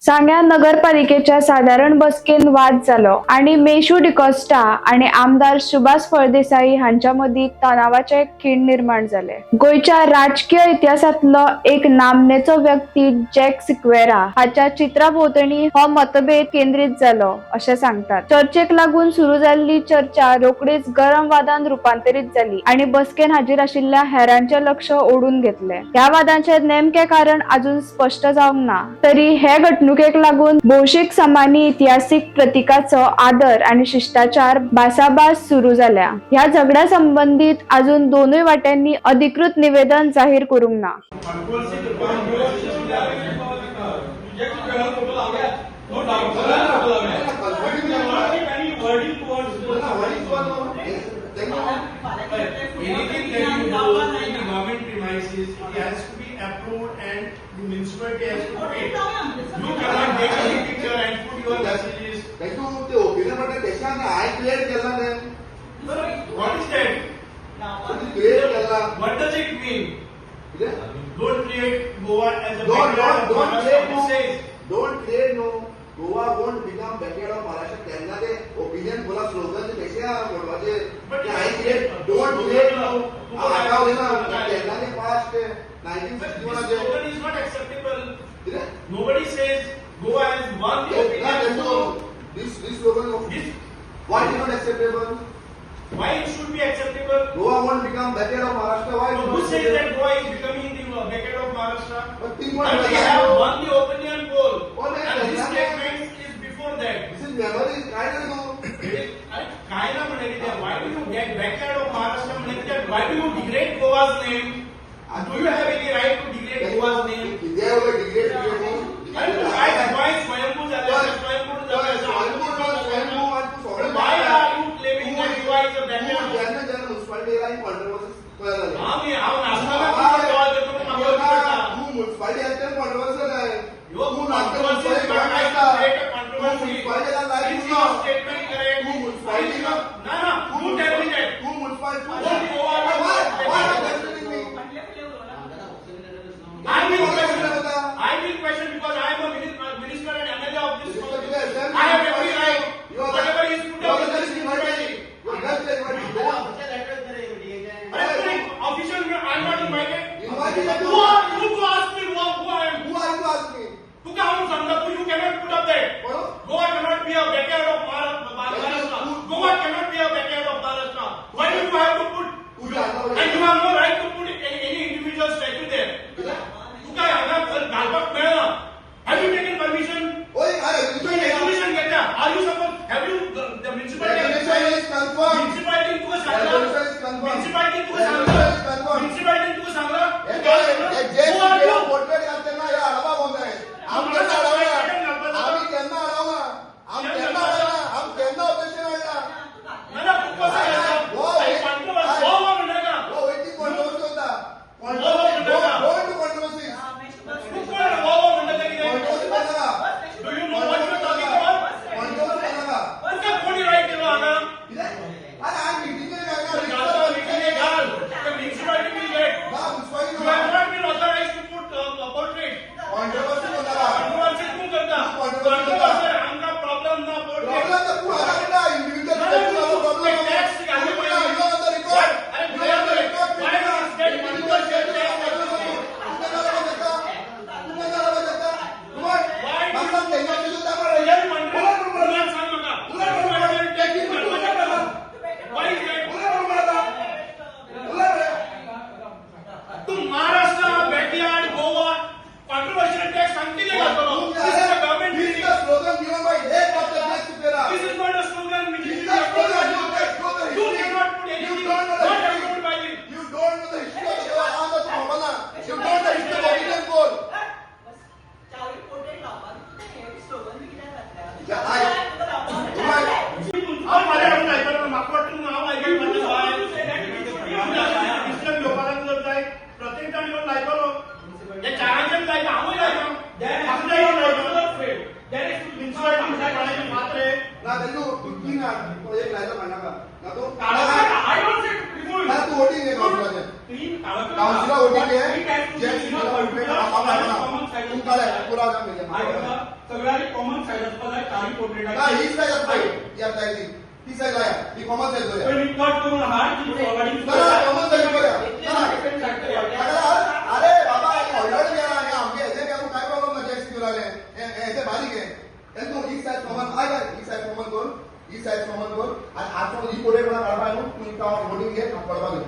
सांग्या नगरपालिकेच्या सादारण बसकेन वाद जालो आनी मेशू डिकॉस्टा आनी आमदार सुभाष फळदेसाई हांच्या मदीं तणावाचे खीण निर्माण जाले. गोंयच्या राजकीय इतिहासांतलो एक नामनेचो व्यक्ती जॅक सिक्वेरा हाच्या चित्रा भोंवतणी हो मतभेद केंद्रीत जालो अशें सांगतात. चर्चेक लागून सुरू जाल्ली चर्चा रोखडीच गरम वादान रुपांतरीत जाली आनी बसकेन हाजीर आशिल्ल्या हेरांचें लक्ष ओडून घेतलें. ह्या वादाचें नेमकें कारण अजून स्पश्ट जावंक ना, तरी हे घडणुकेक लागून भौशीक समानी इतिहासीक प्रतिकाचो आदर आनी शिश्टाचार भासाभास सुरू जाल्या. ह्या झगड्या संबंदीत अजून दोनूय वाट्यांनी अधिकृत निवेदन जाहीर करूंक ना. Controversy करपाक फोटो लावल्या, नो डाऊट, फोटो लावल्या. Any wording towards anything that you do in the government premises, it has to be approved and the municipality has to pay. You cannot take any picture and put your messages. तांकां ते opinion म्हणटा तेशें आनी हांवें create केला तें. Sir, what is that? Create केला. What does it mean? कितें? Don't create Goa as a Don't, backyard don't, of don't Maharashtra. create Who no, says? don't create no. Goa won't become backyard of Maharashtra. केन्ना ते opinion बोला slogan ते कशें म्हणपाचें But ते हांवें create, don't create no. हांव उलयना, केन्ना ते पास्ट ते nineteen But sixty this वनाचे. Slogan is not acceptable. कितें? Nobody says Goa has won the opinion. This slogan, This, why is not acceptable? Why it should be acceptable? Goa won't become backyard of Maharashtra. Why? So who says that Goa is becoming the backyard of Maharashtra? But think And we have won the opinion poll. Oh, man, And this yeah. statement is before that. This is memory. काय रे तू? अरे काय ना म्हणे कितें? Why do you get backyard of Maharashtra म्हणे कितें? Why do you degrade Goa's name? Do you have any right to degrade Goa's name? कितें उलय डिग्रेड? अरे तू काय गोंय स्वयंभू जालें, स्वयंभू जालें. स्वयंभू, स्वयंभू आनी तूं सगळें. Why are you claiming that Goa is a backyard? जेन्ना जेन्ना मुन्सिपालिटी येयला कॉन्ट्रोवर्सी तयार जाली. हांव हांव नासतना तूं गोवा करता म्हणून म्हाका पडटा. तूं मुन्सिपालिटी आसतना तेन्ना कॉन्ट्रोवर्सी जाय. Your तूं नासतना controversy is not right to create a controversy. Municipality like Is your statement correct? तूं मुन्सिपालिटी ना ना, you tell me that. तूं municipality. Don't Goa. Why? Why are you questioning me? I will question. I will question because I am a minister and MLA of this country. I have every right. Whatever is put up in this municipality. You are just invited. Don't. अरे तू official, I am not invited. Invited Who are you to ask me who I am? Who are you to ask me? तुका हांव सांगता तू you cannot put up that. कोण? Goa cannot be a backyard of Maharashtra. Goa cannot be a backyard of Maharashtra. Why do you have to put? And you have no right to put any individual statue there. तुका हांगा घालपाक मेळना. Have you taken permission? ओय, अरे, तुवें resolution घेतला. Are you suppose have you the municipality? Resolution is confirmed. Municipality तुका सांगला. Resolution is confirmed. Municipality तुका Resolution सांगला. is confirmed. Municipality तुका सांगला. हे जे जे Who are you? Portrait घालते ना, हे आडवा कोण आहे? आम केन्ना अडवना, आमी केन्ना अडवना, आम केन्ना अडवना, आम केन्ना ऑब्जेक्शन हाडला? ना ना, तू कसं घालता? Controversy. हो हो म्हणनाका. हो, वयती कॉन्ट्रोवर्सी होता. हो, हो. Don't do controversy. तू कोण हो हो म्हणटा ते कितें? कॉन्ट्रोवर्सी करनाका. Do you know what you talking about? Controversy करनाका. तुका कोणी रायट दिलो हांगा? कितें? अरे, हांवें मिटिंगेक घालता मिटिंगेक घाल. The municipality will get. ना, municipality. You have not been authorized to put a portrait. Controversy करनाका. Controversy तूं करता. Controversy. Controversy आमकां प्रॉब्लम ना portrait. Problem तर तूं हांगा करता इंडिव्हिज्युअल प्रॉब्लेम. Tax घालले पयलीं. You are on the record. अरे, You are on the record. Why is that controversial tax? Why do you- तुला सांग म्हाका. Why is that? तूं Maharashtra backyard Goa controversial tax सांग कितें घालतलो? This is a government building. This is not a slogan which is This is a slogan. You just know the You history. cannot put You anything don't know the not history. approved by the You don't know the history of the Goa. You don't know the history of opinion poll. Chari portrait लावपाक slogan बी कित्याक I- घातल्या? हांव फाल्यां हाडून आयकलो, म्हाका वाटता हांव आयकलो. Decision घेवपाक जर जाय, प्रत्येक जाण येवन लायतलो. हे चारांचेच लायता, हांवूय लायता. म्हाका जाय. सगळ्यांनी कॉमन सायज आसपा जाय चारी पोर्ट्रेटाची. ना, ही सायज आसता, ही आसता ती, ती सायज लाया, ही कॉमन सायज दवरया. पयलीं कट करून हाड ती फॉरवर्डींग. ना ना, कॉमन सायज दवरया. ना, अरे बाबा, व्हडलो गेला हे आमगे हेजे गेलो, काय प्रॉब्लेम ना. जॅक सिक्वेराले हे हेजे बारीक हे तें तूं ही सायज कॉमन आय, ही सायज कॉमन कर, ही सायज कॉमन कर. आनी आतां ही पोर्ट्रेट कोणा काडपा न्हू, तूं वोटींग घे, हांव पडपा घे.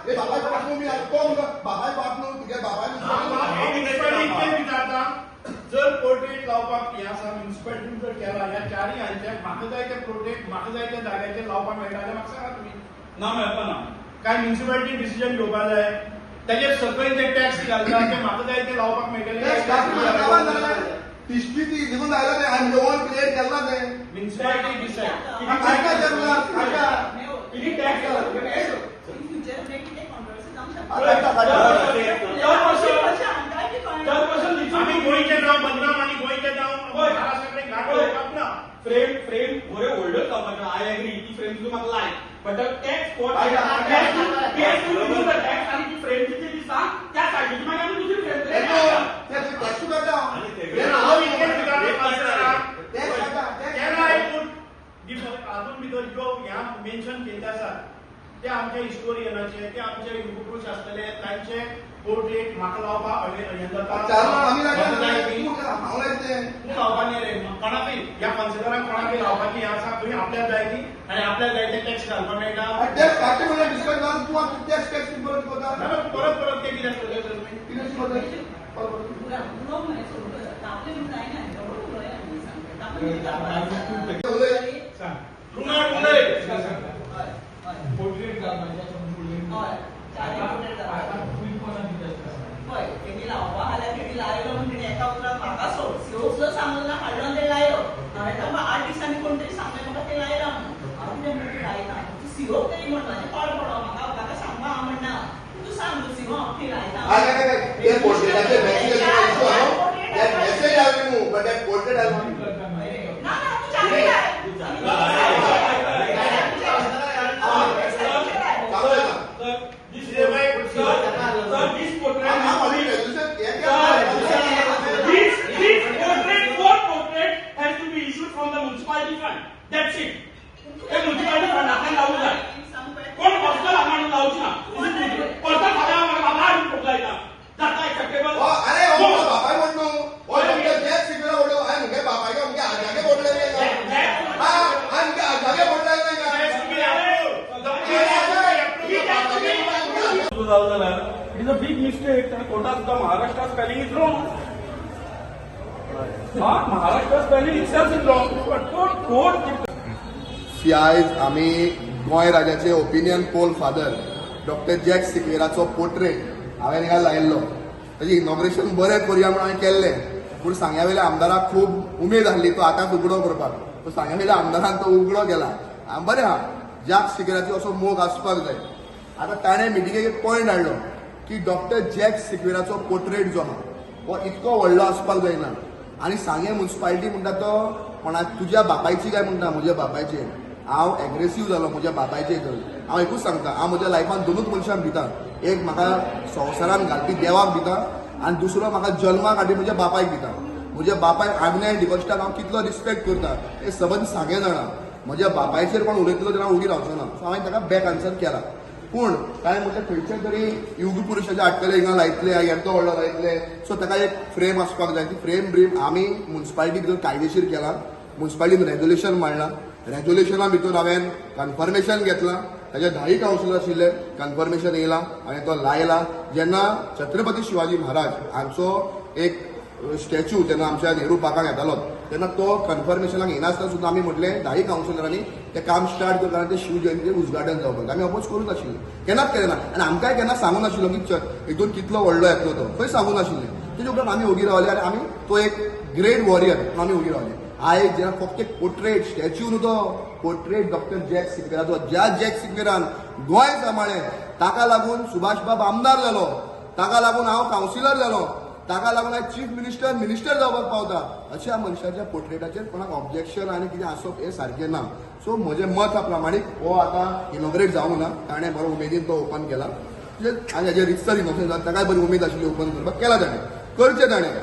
बाबाय बाप न्हू, तो म्हणटा बाबाय बाप न्हू, तुगे बाबाय. विचारता, जर पोर्ट्रेट लावपाक हें आसा, म्युन्सिपालिटीन जर केला ह्या चारय हांचे, म्हाका जाय ते पोर्ट्रेट म्हाका जाय त्या जाग्याचेर लावपाक मेळटा जाल्यार म्हाका सांगा तुमी. ना मेळपा ना काय म्युन्सिपालिटीन डिसिजन घेवपाक जाय, ताजेर सकयल जे टॅक्स घालता ते म्हाका जाय ते लावपाक मेळटले. हिस्ट्री ती निघून जायला ते आनी गोवन क्रिएट केला ते. Municipality decide. काय काय केला काय काय किती टॅक्स घालता. आमी गोंयचें नांव बदनाम आनी गोंयचें नांव महाराष्ट्रा कडेन घाण दवरपाक ना. फ्रेम फ्रेम बरे व्हडल्योच लावपाच्यो. I agree, ती फ्रेम सुद्दां म्हाका लायक, बट टॅक्स स्पॉट टॅक्स आनी ती फ्रेम कितली ती सांग, त्या सायडीची मागीर आमी दुसरी फ्रेम. ते टॅक्स काडटा. हांव इतलें विचारता, टॅक्स काडटा. Can I put हातून भितर ज्यो ह्या मेन्शन केल्ले आसात ते आमच्या हिस्टोरियनाचे, ते आमचे युगपुरूश आसतले, तांचे पोर्ट्रेट म्हाका लावपाक हें जाता. चार आमी लायता, हांव लायता ते. तूं लावपा न्ही रे कोणाकय, ह्या कॉन्सिलराक कोणाकय लावपाची हें आसा. तुवें आपल्याक जाय ती आनी आपल्याक जाय ते टॅक्स घालपाक मेळटा. टॅक्स काडटे म्हणल्यार डिस्कस ना, तूं टॅक्स टॅक्स परत करता. ना, परत परत ते कितें आसतलें तर तुमी? कितें शिकवता परत परत? उलय. रुणार उलय. पोर्ट्रेट घालपाचें म्हणून उलयली. आता तुमी कोणाक कितें आसता? हय, तेणी लावपा जाल्यार तेणी लायलो म्हण तेणी एका उतरान म्हाका सोड सुद्दां सांगलो ना, हाडलो आनी तें लायलो. हांवें ताका 8 दिसांनी कोण तरी सांगलें म्हाका तें लायला म्हणून. हांव कितें म्हणून तूं लायता तूं सिरोप तरी म्हण म्हाजें पाड पडो, म्हाका म्हाका सांगपा हांव म्हणना, तूं सांग तूं सिरो हांव थंय लायता. I I I ते पोर्ट्रेटाचे message issue. That message I remove, but that portrait I want. ना ना, तूं चारी लाय. चालू येता. Sir, this portrait हांव हाली रेजोल्युशन हें This this portrait, four portrait has to be issued from the municipality fund. That's it. ते municipality fund हांगा लावूं जाय. कोण पर्सनल हांगा हाडून लावची ना. पर्सनल फाल्यां म्हाका बाबा हाडून फोटो लायता. जाता एक्सेप्टेबल? हो, अरे हो बापाय म्हण न्हू, हो तुमच्या जॅक सिक्वेरा व्हडलो. हांवें म्हगे बापायक, म्हगे आज्यागे व्हडले न्हय का? हा, हांवें म्हगे आज्यागे व्हडले न्हय का? जालो जाल्यार it is a big mistake. ताणें कोर्टात सुद्दां महाराष्ट्रा स्पेलिंग is wrong. हा, Maharashtra spelling itself is wrong, but court court सी, आयज आमी गोंय राज्याचे opinion poll father doctor Jack सिक्वेराचो portrait हांवें हिंगा लायिल्लो. ताजें इनॉग्रेशन बरें करुया म्हणून हांवें केल्लें, पूण सांग्या वयल्या आमदाराक खूब उमेद आसली तो आतांच उगडो करपाक. तो सांग्या वयल्या आमदारान तो उगडो केला. बरें आहा, जॅक सिक्वेराचो असो मोग आसपाक जाय. आतां ताणें मिटिंगेक एक पॉयंट हाडलो की डॉक्टर जॅक सिक्वेराचो पोर्ट्रेट जो आहा हो इतको व्हडलो आसपाक जायना. आनी सांगें म्युन्सिपालिटी म्हणटा तो कोणा तुज्या बापायची काय म्हणटा म्हज्या बापायचेर. हांव एग्रेसीव जालो म्हज्या बापायचेर. तर हांव एकूच सांगता, हांव म्हज्या लायफान दोनूच मनशांक भिता. एक म्हाका संवसारान घालपी देवाक भिता आनी दुसरो म्हाका जल्माक हाडपी म्हज्या बापायक भिता. म्हज्या बापायक आग्नेय डिकॉस्टाक हांव कितलो रिस्पेक्ट करता हें सबंद सांगें जाणा. म्हज्या बापायचेर कोण उलयतलो तेन्ना हांव ओगी रावचो ना. सो हांवें ताका बॅक आन्सर केला. पूण ताणें म्हटलें खंयच्या तरी युगपुरुशाचे आटकले हिंगा लायतले, येदो व्हडलो लायतले. सो ताका एक फ्रेम आसपाक जाय. ती फ्रेम ब्रीम आमी म्युन्सिपालिटी भितर कायदेशीर केला. म्युन्सिपालिटीन रेजोल्युशन मांडलां. रेजोल्युशना भितर हांवें कन्फर्मेशन घेतलां. ताजे धाई कावन्सिलर आशिल्ले, कन्फर्मेशन येयलां, हांवें तो लायला. जेन्ना छत्रपती शिवाजी महाराज हांचो एक स्टॅच्यू जेन्ना आमच्या नेहरू पार्काक येतालो तेन्ना तो कन्फर्मेशनाक येनासतना सुद्दां आमी म्हटलें धाई कावन्सिलरांनी तें काम स्टार्ट करता आनी तें शिवजयंतीचें उद्घाटन जावपाक. आमी अपोज करूंक नाशिल्लें, केन्नाच केलें ना. आनी आमकांय केन्ना सांगूंक नाशिल्लो की हितून कितलो व्हडलो येतलो तो खंय सांगूंक नाशिल्लें. तेजे उपरांत आमी ओगी रावले आनी आमी तो एक ग्रेट वॉरियर म्हणून आमी ओगी रावले. आयज जेन्ना फक्त एक पोर्ट्रेट स्टॅच्यू न्हू, तो पोर्ट्रेट डॉक्टर जॅक सिक्वेराचो, ज्या जॅक सिक्वेरान गोंय सांबाळ्ळें, ताका लागून सुभाष बाब आमदार जालो, ताका लागून हांव कावन्सिलर जालो, ताका लागून आयज चीफ मिनिस्टर मिनिस्टर जावपाक पावता, अशा मनशाच्या पोर्ट्रेटाचेर कोणाक ऑब्जेक्शन आनी कितें आसप हें सारकें ना. सो म्हजें मत प्रमाणीक हो आतां इनॉग्रेट जावंक ना. ताणें बरो उमेदीन तो ओपन केला. तशेंच आनी हेजें रितसर इनॉग्रेशन जाता, ताकाय बरी उमेद आशिल्ली ओपन करपाक, केला ताणें, करचें ताणें,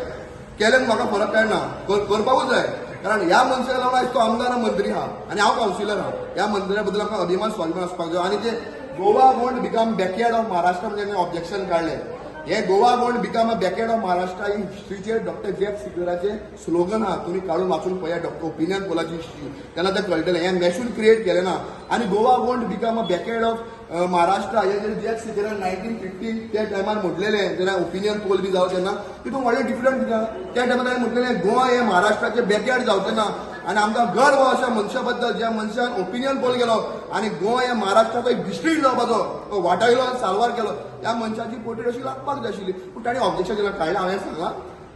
केल्यान म्हाका फरक कांय ना, करपाकूच जाय. कारण ह्या मनशाक लागून आयज तो आमदार मंत्री आहा आनी हांव कावन्सिलर आहा. ह्या मंत्र्या बद्दल आमकां अभिमान स्वाभिमान आसपाक जाय. आनी जे Goa won't become backyard of Maharashtra म्हणजे ऑब्जेक्शन काडलें, हे Goa won't become a backyard of Maharashtra ही हिस्ट्रीचेर डॉक्टर जॅक सिक्वेराचे स्लोगन आहा. तुमी काडून वाचून पळया डॉक्टर ओपिनियन पोलाची हिस्ट्री, तेन्ना तें कळटलें. हें मॅशून क्रिएट केलें ना. आनी Goa won't become a backyard of Maharashtra हे जे जॅक सिक्वेरान 1915 त्या टायमार म्हटलेलें, जेन्ना ओपिनियन पोल बी जालो तेन्ना तितून व्हडलें डिफरंट कितें, त्या टायमार ताणें म्हटलेलें गोवा हें महाराष्ट्राचें बॅकयार्ड जावचें ना. आनी आमकां गर्व अशा मनशा बद्दल ज्या मनशान ओपिनियन पोल केलो आनी गोवा हें महाराष्ट्राचो एक डिस्ट्रिक्ट जावपाचो वाटायलो आनी साल्वार केलो, ह्या मनशाची पोर्ट्रेट अशी लागपाक जाय आशिल्ली. पूण ताणें ऑब्जेक्शन जेन्ना काडलें, हांवें सांगलां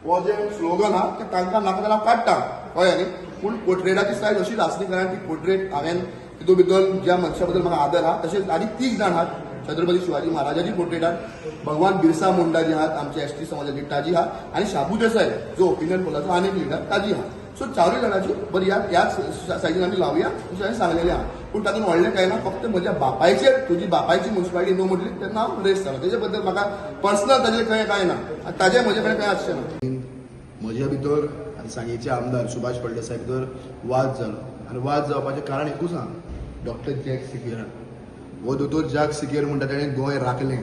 हो जें स्लोगन आहा तें तांकां नाका जाल्यार हांव काडटा, कळ्ळें न्ही. पूण पोर्ट्रेटाची सायज अशीच आसली, कारण ती पोर्ट्रेट हांवें तितून भितर ज्या मनशा बद्दल म्हाका आदर आहा. तशेंच आनी 3 जाण आहात, छत्रपती शिवाजी महाराजाची पोर्ट्रेट आहात, भगवान बिरसा मुंडा जी आहात आमचे एस टी समाजाची ताजी आहा, आनी शाबू देसाय जो ओपिनियन पोलाचो आनीक लिडर ताजी आहा. सो चारूय जाणांची बरी ह्या ह्याच सायजीन आमी लावया अशें हांवें सांगलेलें आहा. पूण तातूंत व्हडलें कांय ना, फक्त म्हज्या बापायचेर तुजी बापायची मुन्सिपालिटी न्हू म्हटली तेन्ना हांव रेस जालो. तेजे बद्दल म्हाका पर्सनल ताजेर खंय कांय ना आनी ताजें म्हजे कडेन कांय आसचें ना. म्हज्या भितर आनी सांगेचे आमदार सुभाष फळदेसाय भितर वाद जालो आनी वाद जावपाचें कारण एकूच आहा, डॉक्टर जॅक सिकेरा. हो दोतोर जॅक सिकेर म्हणटा तेणें गोंय राखलें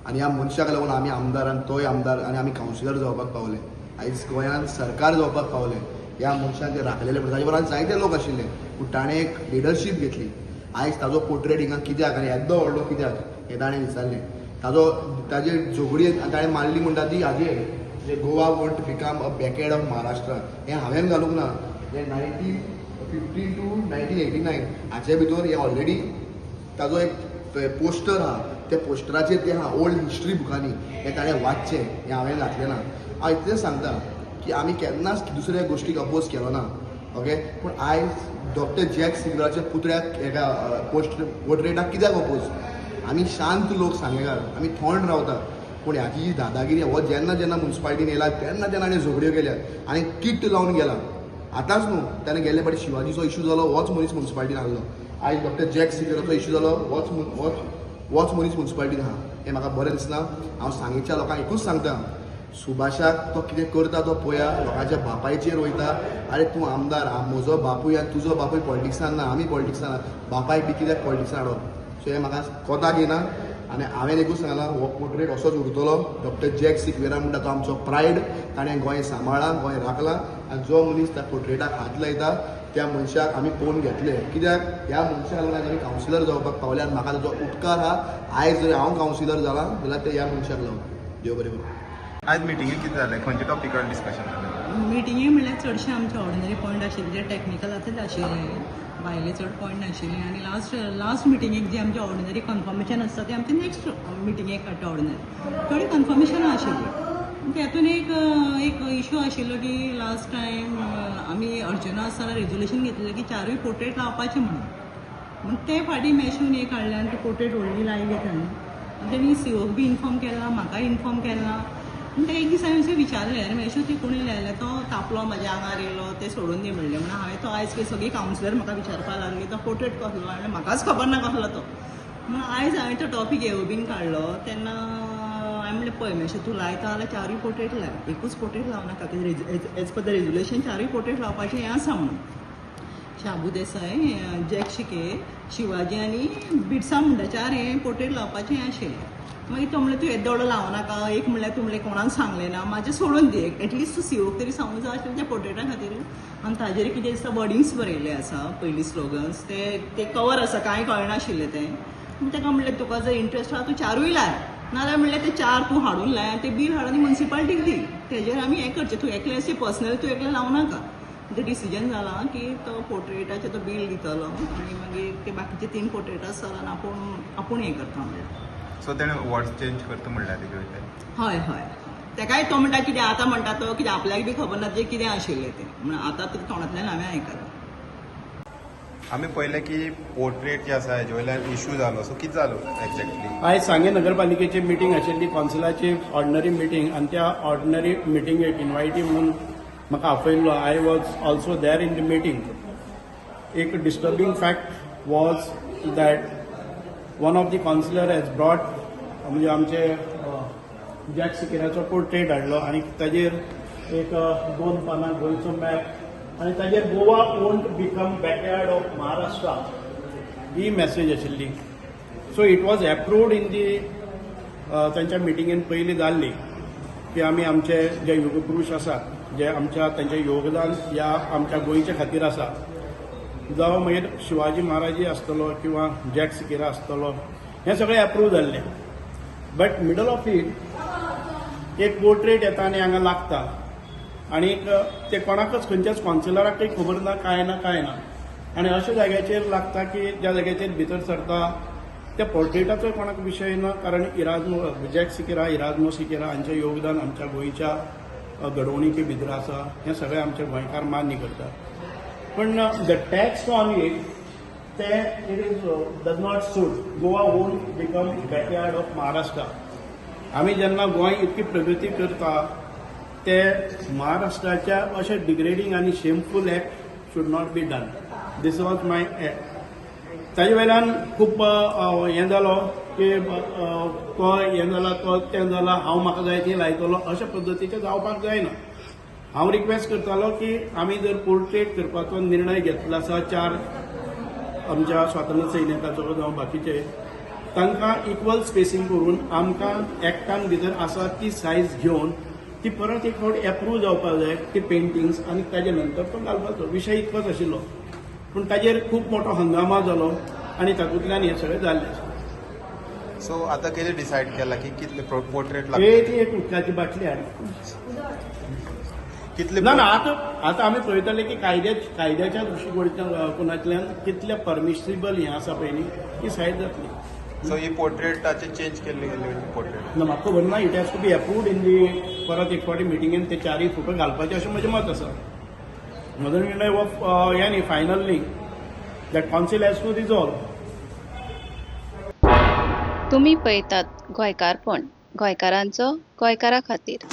आनी ह्या मनशाक लागून आमी आमदार आनी तोय आमदार आनी आमी कावन्सिलर जावपाक पावले, आयज गोंयांत सरकार जावपाक पावले. ह्या मनशान ते राखलेले, म्हणटा ताजे बरोबर जायते लोक आशिल्ले, पूण ताणें एक लिडरशीप घेतली. आयज ताजो पोर्ट्रेट हिंगा कित्याक आनी येदो व्हडलो कित्याक हें ताणें विचारलें. ताजो ताजे झगडी ताणें मारली म्हणटा ती हाजेर, जे Goa won't become a backyard of Maharashtra हें हांवें घालूंक ना. हें 1915 to 1989 हाचे भितर हें ऑलरेडी ताजो एक पोस्टर आहा, त्या पोस्टराचेर तें आहा ओल्ड हिस्ट्री बुकांनी, हें ताणें वाचचें, हें हांवें घातलें ना. हांव इतलें सांगता की आमी केन्नाच दुसऱ्या गोश्टीक अपोज केलो ना, ओके. पूण आयज डॉक्टर जॅक सिक्वेराच्या पुतळ्याक एका पोर्ट्रेटाक कित्याक अपोज? आमी शांत लोक सांगेकार, आमी थंड रावता, पूण हाची जी दादागिरी, हो जेन्ना जेन्ना मुन्सिपालिटीन येयला तेन्ना तेन्ना हाणें झगड्यो केल्यात आनी किट्ट लावन गेला. आतांच न्हू, ताणें गेल्ले फावटी शिवाजीचो इशू जालो, होच मनीस मुन्सिपालिटीन आहलो. आयज डॉक्टर जॅक सिक्वेराचो इशू जालो, होच मनीस मुन्सिपालिटीन आहा. हें म्हाका बरें दिसना. हांव सांगेच्या लोकांक एकूच सांगता, सुभाषाक तो कितें करता तो पळया, लोकांच्या बापायचेर वयता. आरे तूं आमदार, म्हजो बापूय आनी तुजो बापूय पॉलिटिक्सान ना, आमी पॉलिटिक्सान, बापायक बी कित्याक पॉलिटिक्सान हाडप? सो हें म्हाका कोताक येना. आनी हांवें एकूच सांगलां, हो पोर्ट्रेट असोच उरतलो. डॉक्टर जॅक सिक्वेरा म्हणटा तो आमचो प्रायड, ताणें गोंय सांबाळ्ळां, गोंय राखलां. आनी जो मनीस त्या पोर्ट्रेटाक हात लायता त्या मनशाक आमी पळोवन घेतले, कित्याक ह्या मनशाक लागून आयज आमी कावन्सिलर जावपाक पावले आनी म्हाका ताजो उपकार आहा. आयज जर हांव कावन्सिलर जाला जाल्यार ते ह्या मनशाक लागून. देव बरें करूं. आज मिटिंगेक कितें जालें, खंयच्या टॉपिकार डिस्कशन जालें? मिटिंगे म्हणल्यार चडशे आमचे ऑर्डिनरी पॉयंट आशिल्ले, जे टॅक्निकल आतां आशिल्ले, भायले चड पॉयंट नाशिल्ले. आनी लास्ट लास्ट मिटिंगेक जे आमचे ऑर्डिनरी कन्फर्मेशन आसता ते आमचे नेक्स्ट मिटिंगेक काडटा. ऑर्डिनरी थोडी कन्फर्मेशनां आशिल्ली. त्यातून एक एक इशू आशिल्लो की लास्ट टायम आमी अर्जुना आसतना रेजोल्युशन घेतलें की चारूय पोर्ट्रेट लावपाचे म्हणून. म्हण ते फाटीं मॅशून एक हाडलें आनी ते पोर्ट्रेट व्हडली लायली तांणी. आनी तेणी सीओक बी इन्फॉर्म केला, म्हाका इन्फॉर्म केला. पूण ते एक दीस हांवें अशें विचारलें, आनी मेशू ती कोणी लायल्या, तो तापलो म्हाज्या आंगार येयलो, तें सोडून दी म्हणलें. म्हणून हांवें तो आयज की सगळीं कावन्सिलर म्हाका विचारपाक लागली तो पोर्ट्रेट कसलो, आनी म्हाकाच खबर ना कसलो तो. म्हणून आयज हांवें तो टॉपीक येवो बीन काडलो तेन्ना हांवें म्हणलें पळय मेशू तूं लायता जाल्यार चारूय पोर्ट्रेट लाय, एकूच पोर्ट्रेट लावं नाका, कित्याक एज पर the resolution चारूय पोर्ट्रेट लावपाचें हें आसा म्हणून. शाबू देसाय, जॅक शिके, शिवाजी आनी बिरसा मुंडा चार हें पोर्ट्रेट लावपाचें हें आशिल्लें. मागीर तो म्हणलें तूं येदो व्हडलो लावं नाका, एक म्हणल्यार तूं म्हणलें कोणाक सांगलें ना, म्हाजें सोडून दी, एटलिस्ट तूं सीओक तरी सांगूंक जाय आशिल्लें त्या पोर्ट्रेटा खातीर. आनी ताजेर कितें दिसता वर्डिंग्स बरयल्ले आसा, पयलीं स्लोगन्स ते ते कवर आसा, कांय कळनाशिल्लें तें. ताका म्हणलें तुका जर इंट्रस्ट आहा तूं चारूय लाय, नाजाल्यार म्हणलें ते चार तूं हाडून लाय आनी ते बील हाडून मुन्सिपालिटीक दी, तेजेर आमी हें करचें, तूं एकलें अशें पर्सनली तूं एकलें लावं नाका. तें डिसिजन जालां की तो पोर्ट्रेटाचें तो बील दितलो आनी मागीर ते बाकीचे 3 पोर्ट्रेटां सरान आपूण आपूण हें करता म्हणलें. सो तेणें वर्ड्स चेंज करता म्हणल्यार तेजे वयल्यान? हय हय, तेकाय तो म्हणटा कितें आतां म्हणटा तो कितें आपल्याक बी खबर ना तें कितें आशिल्लें तें, म्हणून आतां तें तोंडांतल्यान हांवें आयकलां. आमी पळयलें की पोर्ट्रेट जे आसा हेजे वयल्यान इशू जालो, सो कितें जालो एक्झॅक्टली? आयज सांगें नगरपालिकेची मिटींग आशिल्ली, कावन्सिलाची ऑर्डिनरी मिटींग, आनी त्या ऑर्डिनरी मिटिंगेक इनवायटी म्हणून म्हाका आपयल्लो. I was also there in the meeting. एक disturbing fact was that one of the councillor has brought म्हणजे आमचे जॅक सिकेराचो पोर्ट्रेट हाडलो आनी ताजेर एक दोन पानां गोंयचो मॅप आनी ताजेर "Goa won't become backyard of Maharashtra" he message आशिल्ली. So it was approved in the तांच्या मिटिंगेन पयलीं जाल्ली की आमी आमचे जे युगपुरूश आसात, जे आमच्या तांचें योगदान ह्या आमच्या गोंयच्या खातीर आसा, जावं मागीर शिवाजी महाराजय आसतलो किंवा जॅक सिकेरा आसतलो, हें सगळें एप्रूव जाल्लें. बट मिडल ऑफ it एक पोर्ट्रेट येता आनी हांगा लागता आनीक ते कोणाकच, खंयच्याच कावन्सिलराकय खबर ना, कांय ना, कांय ना. आनी अशा जाग्याचेर लागता की ज्या जाग्याचेर भितर सरता त्या पोर्ट्रेटाचो कोणाक विशय ना, कारण इराज्मो जॅक सिकेरा, इराज्मो सिकेरा हांचें योगदान आमच्या गोंयच्या घडवणुके भितर आसा, हें सगळें आमचे गोंयकार मान्य करतात. पण the text on it ते it is does not suit, "Goa won't become backyard of Maharashtra". आमी जेन्ना गोंय इतकी प्रगती करता, ते महाराष्ट्राच्या अशें डिग्रेडींग आनी shameful act should not be done. This was my act. ताजे वयल्यान खूब हें जालो की तो हें जाला, तो तें जाला, हांव म्हाका जाय ती लायतलो, अशा पद्दतीचें जावपाक जायना. हांव रिक्वेस्ट करतालो की आमी जर पोर्ट्रेट करपाचो निर्णय घेतलो आसा चार आमच्या स्वातंत्र्य सैनिकाचो जावं बाकीचे, तांकां इक्वल स्पेसींग करून आमकां एक्टान भितर आसा ती सायज घेवन ती परत एक फावट एप्रूव जावपाक जाय ती पेंटिंग्स आनी ताजे नंतर तो घालपाचो. विशय इतकोच आशिल्लो, पूण ताजेर खूब मोठो हंगामा जालो आनी तातूंतल्यान हें सगळें जाल्लें आसा. सो आतां कितें डिसायड केला की कितले पोर्ट्रेट हे लागतले? ती एक उदकाची बाटली हाड. कितले? ना ना, आतां आतां आमी पळयतले की कायद्याच्या दृश्टिकोनांतल्यान कितले परमिसिबल हें आसा पळय न्ही, ती सायड जातली. सो ही पोर्ट्रेटाचे चेंज केल्ले गेल्ले पोर्ट्रेट? ना, म्हाका खबर ना. It has to be approved in the परत एक फावटी मिटिंगेन ते चारय फोटो घालपाचे अशें म्हजें मत आसा. म्हजो निर्णय हो हें न्ही, फायनल न्ही. That council has to resolve. तुमी पळयतात गोंयकारपण, गोंयकारांचो गोंयकारा खातीर.